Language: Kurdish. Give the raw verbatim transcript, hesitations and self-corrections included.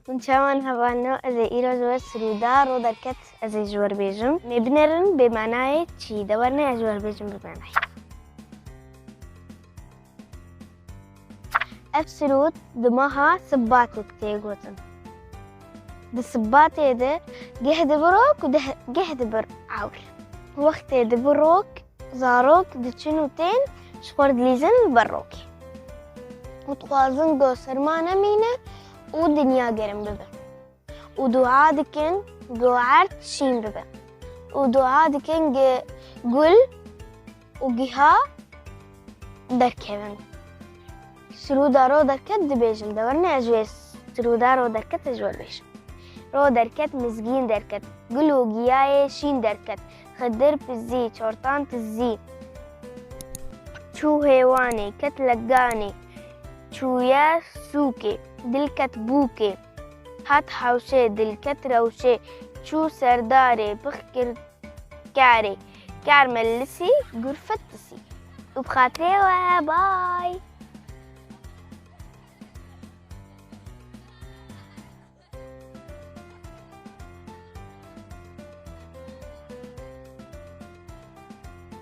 Hûn çawan hevalno, ez ê îro ji we sirûda ro derket ez ê ji we bêjim. Mê binerin bê manayê çi, de werne ez ji we bêjim bi manayê. Ev sirûd di meha Sibatê tê gotin. Di Sibatê de geh dibir rok û deh-, geh dibir ewr. Wextê dibir rok, zarok diçin û tên ji xwe re dilîzin li ber rokê. Û dixwazin ku serma nemîne û dinya germ bibe. Û dua dikin ku erd şîn bibe. Û dua dikin ku gul û giha derkevin. Sirûda ro derket dibêjin, de werne ez ji wê sirûda ro derket ez ji we bêjim. Ro derket, mizgîn derket, gul û giyayê şîn derket, Xidir pizî, çortan tizî. Çû hêwanê, ket leganê, çûye sûkê, dil ket bûkê. Hat hewşê, dil ket rewşê, çû serdarê, bix kir karê, kar melisî, gurfet tisî. Û bi xatirê we, bay.